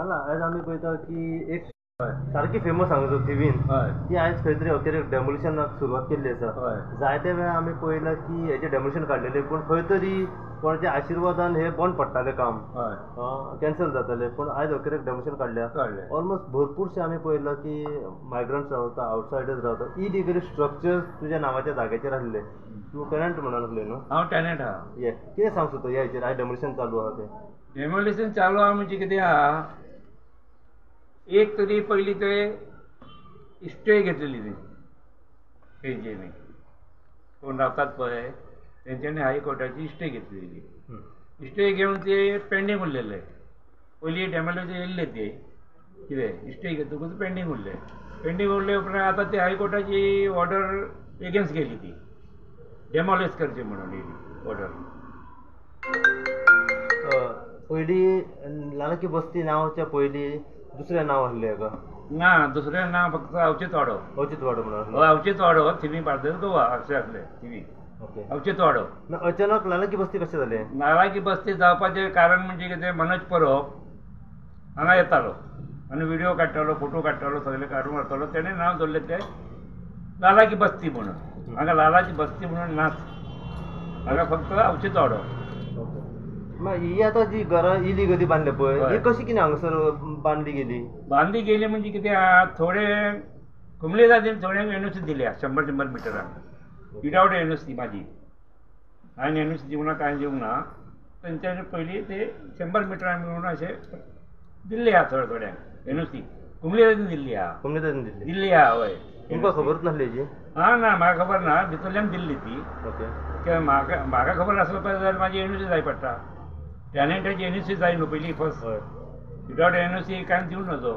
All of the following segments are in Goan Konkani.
ना आयज आमी पळयता की एक सारकी फेमस हांगा थिवीन ती आयज खंय तरी अखेरेक डेमोलिशनाक सुरवात केल्ली आसा. जायते वेळा आमी पळयलां की हेजें डेमोलिशन काडलेलें, पूण खंय तरी कोणाच्या आशिर्वादान हे बंद पडटालें, काम कॅन्सल जातालें. पूण आयज अखेरेक डेमोलिशन काडल्या. ऑलमोस्ट भरपूरशे आमी पळयलां की मायग्रंट्स रावता, आवटसायडर्स रावता, इलिगली स्ट्रक्चर्स तुज्या नांवाच्या जाग्याचेर आसले. तूं टेनंट म्हणून आसले न्हू? हांव टेनंट आहा. ये कितें सांगता तूं ह्या हेचेर? आयज डेमोलिशन चालू आहा तें. डेमोलिशन चालू आहा म्हणजे कितें आहा, एक तरी पयलीं ते स्टे घेतलेली ती तेंच्यांनी, कोण रावतात पळय तेंच्यांनी हायकोर्टाची स्टे घेतलेली. स्टे घेवन ते पेंडींग उरलेले. पयलीं डेमोलिशन येयल्ले ते कितें स्टे घेतकूच पेंडींग उरले. पेंडींग उरले उपरांत आतां ते हायकोर्टाची ऑर्डर एगेन्स्ट गेली, ती डेमोलिश करची म्हणून येयली ऑर्डर. पयलीं लालकी बस्ती नांवच्या पयलीं दुसरें नांव आसलें हेका? ना, दुसरें नांव फक्त अवचीतवाडो. अवचीतवाडो म्हणून. हय, अवचीतवाडो थिवी बार्देस गोवा अशें आसलें थिवी. ओके. अवचीतवाडो. अचानक लालकी बस्ती कशें जालें? लालाकी बस्ती जावपाचें कारण म्हणजे कितें, मनोज परब हांगा येतालो आनी व्हिडियो काडटालो, फोटो काडटालो, सगळें काडून व्हरतालो. तेणें नांव दवरलें तें लालाकी बस्ती म्हणून. हांगा लालाची बस्ती म्हणून नाच, हांगा फक्त अवचीतवाडो. मागीर ही आतां जी घरां इलिगली बांदल्या पळय, ही कशी कितें हांगासर बांदली गेली? बांदली गेली म्हणजे कितें आहा, थोडे कुमले जातीन थोड्यांक एनओसी दिल्या 100 100 मिटरांक विदावट एनओसी. माझी हांवें एनओसी दिवंक ना, कांय दिवंक ना. तेंच्यांनी पयलीं ते 100 मिटरांक म्हणून अशें दिल्ले आहा थोड्या थोड्यांक एनओसी. कुमले जातीन दिल्ली आहा. कुमले जातीन दिल्ली दिल्ली आहा. हय. तुमकां खबरूच नासली हेजी? आं ना, म्हाका खबर ना, भितरल्यान दिल्ली ती. ओके. कित्याक म्हाका म्हाका खबर आसलो जाल्यार म्हाजी एनओसी जाय पडटा. टॅनंटाची एनओसी जाय न्हू पयलीं फर्स्ट. विदावट एनओसी कांय दिवं नजो.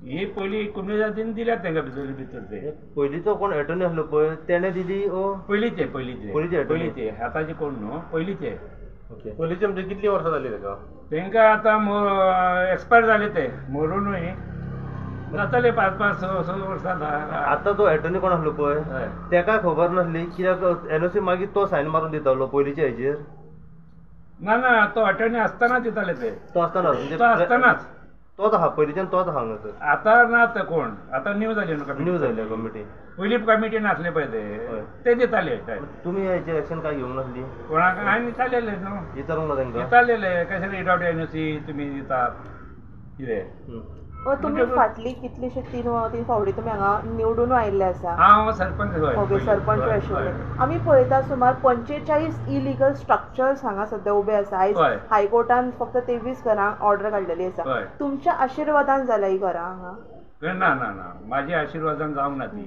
ही पयलीं कुमले जातीन दिल्यात तांकां भितर भितर ते. पयलींचो कोण एटर्नी आसलो पळय तेणें दिली? ओ पयलींचे पयलींचे पयलींचे पयलींचे, आतांचे कोण न्हू, पयलींचे. ओके. पयलींचे म्हणजे कितलीं वर्सां जालीं ताका? तांकां आतां एक्सपायर जाले ते, मरुनूय जातले 5 5 6 6 वर्सां. आतां तो एटर्नी कोण आसलो पळय तेका खबर नासली, कित्याक एनओसी मागीर तो सायन मारून दितालो पयलींच्या हेजेर. ना ना, तो अटर्नी आसतना दिताले ते. तो आसतना, तो आसतनाच तोच आहा पयलींच्यान, तोच आहा हांगासर. आतां ना ते कोण, आतां न्यू जाली न्हू कमिटी. न्यू जाली कमिटी. पयलीं कमिटी नासले पळय ते दिताले. तुमी हेचेर एक्शन काय घेवंक नासली कोणाक? हांवें विचारलेलें न्हू. विचारूंक ना तांकां? विचारलेलें कशें विदावट एनओसी तुमी दितात कितें. तुमी फाटली कितलीशी 3 फावटी तुमी हांगा निवडून आयिल्ले आसा. हांव सरपंच. ओके, सरपंच आशिल्ले. आमी पळयता सुमार 45 इलिगल स्ट्रक्चर्स हांगा सद्या उबे आसा. आयज हायकोर्टान फक्त 23 घरांक ऑर्डर काडलेली आसा. तुमच्या आशिर्वादान जाल्या ही घरां हांगा? ना ना ना, म्हाज्या आशिर्वादान जावंक ना ती.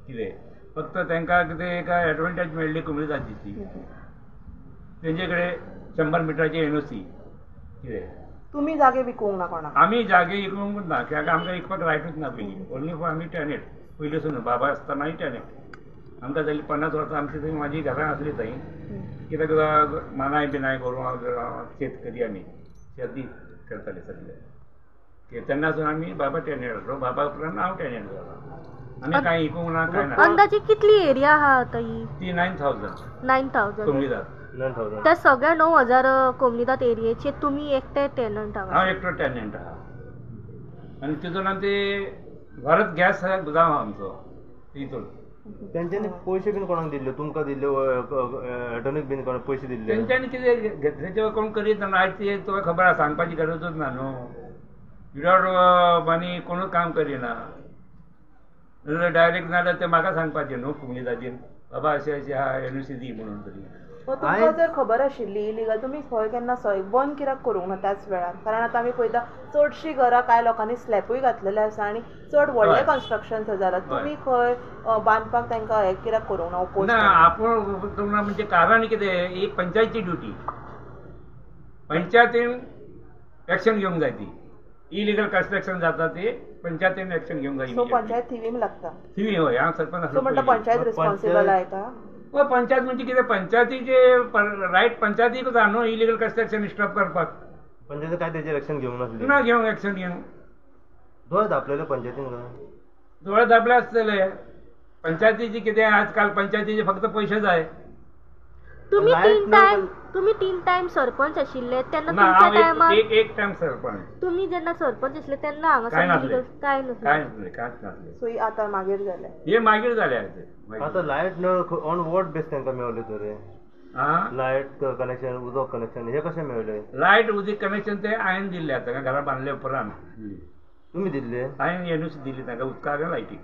कितें फक्त तांकां कितें एक एडवांटेज मेळ्ळी कुमले जातीची, तेंचे कडेन 100 मिटराची एनओसी. कितें तुमी जागे विकूंक ना कोणाक? आमी जागे विकूंक ना, कित्याक आमकां विकपाक रायटूच ना पयलीं. ओन्ली फॉर आमी टॅनेट पयलीं सून, बाबा आसतनाय टॅनेट. आमकां जाली 50 वर्सां आमची थंय म्हाजी घरां आसली थंय. कित्याक मानाय बिनाय गोरवां शेतकरी आमी शेती करताले सगळे. तेन्नासून आमी बाबा टॅनेट आसलो, बाबा उपरांत हांव टॅनेट जाला. आमी कांय विकूंक ना, कांय ना. अंदाजे कितली एरिया आहा आतां ही? ती 9000. 9000 कोमलीदाद. 9000. त्या सगळ्या 9000 कोमलीदाद एरियेचे तुमी एकटे टेनंट आहा? हांव एकटो टेनंट आहा. आनी तितून आमचे भारत गॅस गुदांव आहा आमचो तितून. तेंच्यांनी पयशे बीन कोणाक दिल्ले? तुमकां दिल्ले, एटर्नीक बीन कोणाक पयशे दिल्ले? तेंच्यांनी कितें घेतल्याचे कोण करीत ना. आयज ते तुका खबर आसा, सांगपाची गरजूच ना न्हू. विदावट मनी कोणूच काम करिना. डायरेक्ट नाल्यार ते म्हाका सांगपाचें न्हू कुमली जातीन, बाबा अशें अशें आहा एनओसी दी म्हणून तरी. तुमकां जर खबर आशिल्ली इलिगल, तुमी खंय केन्ना सय बंद कित्याक करूंक ना त्याच वेळार? कारण आतां आमी पळयता चडशीं घरां कांय लोकांनी स्लॅपूय घातलेले आसा आनी चड व्हडलें कन्स्ट्रक्शन थंय जालां. तुमी खंय बांदपाक तांकां हें कित्याक करूंक ना ओपोज? ना, आपूण करूंक ना म्हणजे कारण कितें, ही पंचायतची ड्युटी. पंचायतीन एक्शन घेवंक जाय ती. इलिगल कन्स्ट्रक्शन जाता ते पंचायतीन एक्शन घेवंक जाय. सो पंचायत थिवीम लागता? थिवी हय, हांव सरपंच आसलो. म्हणटा पंचायत रिस्पॉन्सिबल आहे का? पंचायत म्हणजे कितें, पंचायतीचे रायट पंचायतीकूच आहा न्हू इलिगल कन्स्ट्रक्शन स्टॉप करपाक. पंचायती काय तेजेर एक्शन घेवंक नासली? ना घेवंक, एक्शन घेवंक. दोळे धापलेले पंचायतीन काय? दोळे धापले आसतले पंचायतीचे. कितें आजकाल पंचायतीचे फक्त पयशे जाय. तुम्ही तुमी 3 टायम सरपंच आशिल्ले तेन्ना तुमच्या टायमार एक टायम सरपंच, तुमी जेन्ना सरपंच आसले तेन्ना हांगा काय नासलें, कांयच नासलें. सो आतां मागीर जालें, हे मागीर जालें. आतां लायट नळ ऑन what base तांकां मेवले तर? लायट कनेक्शन, उदक कनेक्शन हे कशें मेळ्ळे? लायट उदक कनेक्शन ते हांवें दिल्लें आतां घरा बांदले उपरांत. तुमी दिल्ले? हांवें एनओसी दिल्ली तांकां उदकाक लायटीक,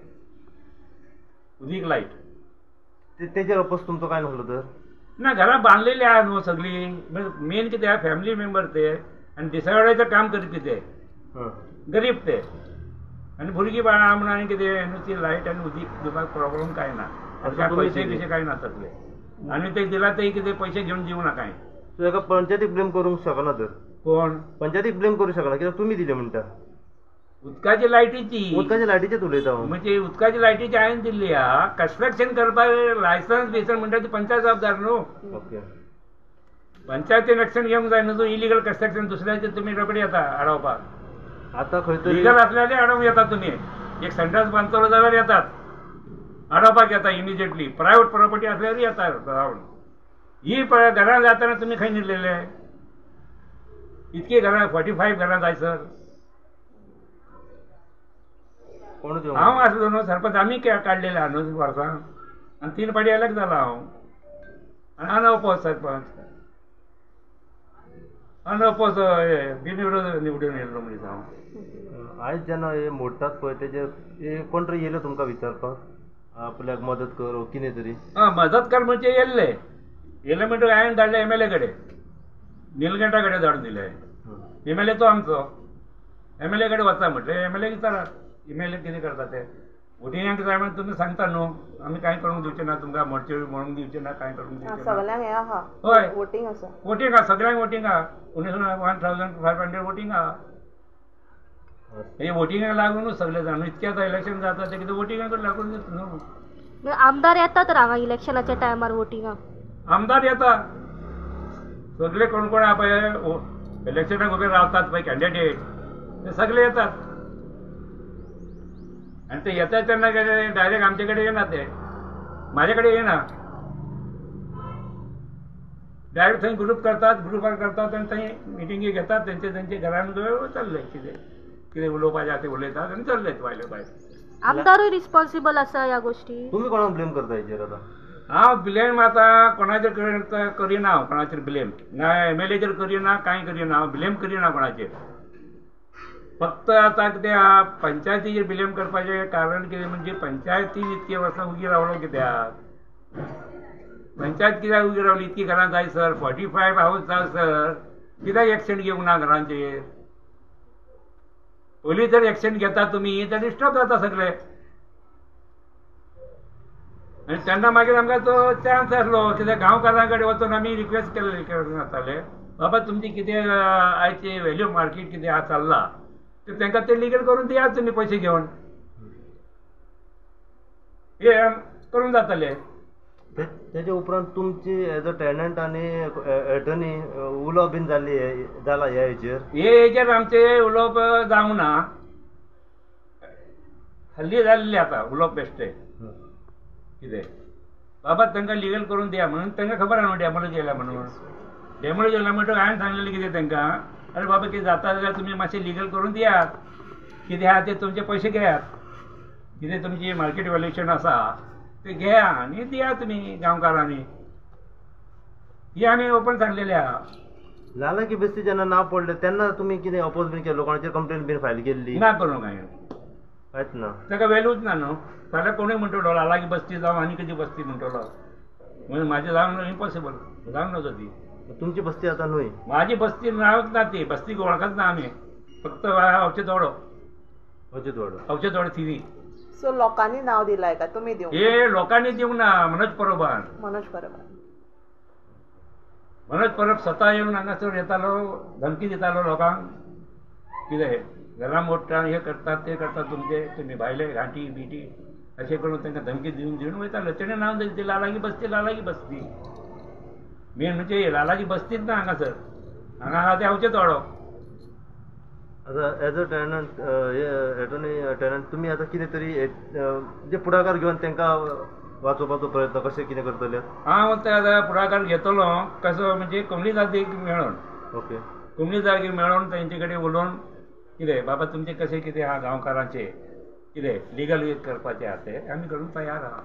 उदीक लायट. तेजेर अपोज तुमचो कांय नासलो तर? ना, घरां बांदलेली आहा न्हू सगळीं. मेन कितें आहा, फॅमिली मेंबर ते आनी दिसावाड्याचें काम करपी ते, गरीब ते, आनी भुरगीं बाळां आहा म्हणून आनी कितें एनओसी लायट आनी उदीक दिवपाक प्रॉब्लम कांय ना. पयशे बिशे कांय ना तसले. आनी ते दिला ते कितें पयशे घेवन दिवना कांय. सो हेका पंचायतीक ब्लेम करूंक शकना तर? कोण पंचायतीक ब्लेम करूंक शकना कित्याक तुमी दिले म्हणटा? उदकाची लायटीची, उदकाच्या लायटीचेच उलयता हांव. म्हणजे उदकाची लायटीची हांवें दिल्ली आहा. कन्स्ट्रक्शन करपाक लायसन्स बिसन्स म्हणटा ती पंचायत जबाबदार न्हू. ओके, पंचायतीन एक्शन घेवंक जाय न्हू. इलिगल कन्स्ट्रक्शन दुसऱ्याचे तुमी रोखडे येता आडोवपाक. आतां खंय तरी लिगल आसल्यार आडोवंक येता तुमी. एक संडास बांदतलो जाल्यार येतात आडोवपाक येता इमिजिएटली. प्रायवेट प्रॉपर्टी आसल्यार येता रावन. ही घरां जाताना तुमी खंय न्हिदलेले? इतकी घरां, 45 घरां जाय सर. हांव आसलो न्हू सरपंच, आमी काडलेले आहा न्हू वर्सां, आनी 3 फावटी एलॅक्ट जाला हांव, आनी अनअपोज सरपंच, अनअपोज बिनविरोध निवडून येयल्लो मनीस हांव. आयज जेन्ना हे मोडटात पळय तेजेर कोण तरी येयलो तुमकां विचारपाक आपल्याक मदत कर कितें तरी? आं, मदत कर म्हणजे येयल्ले, येयले म्हणटकीर हांवें धाडले एम एल ए कडेन, निलकंठा कडेन धाडून दिले. एम एल ए तो आमचो, एम एल ए कडेन वचा म्हटलें, एम एल ए विचारात एम एल ए कितें करता ते. वोटिंगाक जाय म्हणून तुमी सांगता न्हू, आमी कांय करूंक दिवचे ना तुमकां, मोडचे म्हणूंक दिवचे ना, कांय करूंक दिवचे ना. सगळ्यांक हें आहा, हय वोटींग आसा, वोटींग आहा, सगळ्यांक वोटींग आहा. 1500 वोटींग आहा. हे वोटिंगाक लागूनच सगळे जाण इतकें आतां इलेक्शन जाता तें कितें वोटिंगाक लागूनच न्हू. आमदार येता तर हांगा इलेक्शनाच्या टायमार वोटिंगाक? आमदार येता सगळे, कोण कोण आहा पळय इलेक्शनाक उबे रावतात पळय कॅन्डिडेट, ते सगळे येतात. आनी ते येतात तेन्ना डायरेक्ट आमचे कडेन येना, ते म्हाजे कडेन येना, डायरेक्ट थंय ग्रुप करतात, ग्रुपार करतात आनी थंय मिटिंगी घेतात तेंचे तेंचे घरान चल्ले, कितें कितें उलोवपाचें आहा तें उलयतात आनी चल्ले भायले भायर. आमदारूय रिस्पॉन्सिबल आसा ह्या गोश्टी? तुमी कोणाक ब्लेम करता हेजेर आतां? हांव ब्लेम आतां कोणाचेर करिना, हांव कोणाचेर ब्लेम ना, एम एल एचेर करिना, कांय करिना, हांव ब्लेम करिना कोणाचेर. फक्त आतां कितें आहा, पंचायतीचेर ब्लेम करपाचें कारण कितें म्हणजे पंचायतीन इतकी वर्सां उगी रावलो कित्याक? पंचायत कित्याक उगी रावली? इतकी घरां जाय सर, 45 हावज जाय सर, कित्याक एक्शन घेवंक ना घरांचेर? पयलीं जर एक्शन घेता तुमी तर डिस्टर्ब जाता सगळे. आनी तेन्ना मागीर आमकां तो चान्स आसलो कित्याक गांवकारां कडेन वचून आमी रिक्वेस्ट केल्ले जाताले, बाबा तुमची कितें आयची व्हॅल्यू मार्केट कितें आहा चल्लां ते तांकां ते लिगल करून दियात तुमी पयशे घेवन, हे करून जातले. तेजे उपरांत तुमची एज अ टेनंट आनी एटर्नी उलोवप बीन जाल्ली जाला ह्या हेजेर? हे हेजेर आमचें उलोवप जावंक ना, हल्ली जाल्लें आतां उलोवप बेश्टें कितें बाबा तांकां लिगल करून दिया म्हणून. तांकां खबर आहा न्हू डॅमोलेज येयला म्हणून. डॅमोलेज येयला म्हणटकच हांवें सांगलेलें कितें तांकां, अरे बाबा कितें जाता जाल्यार तुमी मातशें लिगल करून दियात, कितें आहा ते तुमचे पयशे घेयात, कितें तुमची मार्केट व्हॅल्युएशन आसा ते घेया आनी दिया तुमी गांवकारांनी. ही आमी ओपन सांगलेले आहा. लाला की बेस्ती जेन्ना नांव पडलें तेन्ना तुमी कितें अपोज बीन केलो, कोणाचेर कंप्लेन बीन फायल केल्ली? ना करूंक हांवें, कांयच ना. ताका व्हॅल्यूच ना न्हू. फाल्यां कोणूय म्हणटलो लाला की बस्ती जावं आनी कितें बस्ती म्हणटलो, म्हणजे म्हाजें जावंक इम्पॉसिबल, जावंक नजो ती. तुमची बस्ती आतां न्हय? म्हाजी बस्ती नांवच ना, ती बस्तीक वळखच ना आमी, फक्त अवचेतवाडो, अवचेतवाडो, अवचेतवाडो थिवी. सो लोकांनी नांव दिलाय का तुमी दिवंक? हे लोकांनी दिवंक ना, मनोज परबान, मनोज परबान, मनोज परब स्वता येवन हांगासर येतालो, धमकी दितालो लोकांक, कितें घरां मोडटा, हे करतात ते करतात तुमचे, तुमी भायले घांटी बिटी अशें करून तांकां धमकी दिवन दिवन वयतालो. तेणें नांव दिलें ती लालागी बस्ती, लालागी बस्ती. मेन म्हणजे लालाची बस्तीच ना हांगासर, हांगा आहा तें अवचेतवाडो. आतां as a tenant, attorney tenant तुमी आतां कितें तरी जे फुडाकार घेवन तांकां वाचोवपाचो प्रयत्न कशें कितें करतले? हांव ते आतां फुडाकार घेतलो कसो म्हणजे कोमुनिदादीक मेळोन. ओके. कोमुनिदादीक मेळोन तेंचे कडेन उलोवन कितें बाबा तुमचें कशें कितें आहा गांवकारांचें कितें लिगल करपाचें आहा तें आमी करूंक तयार आहा.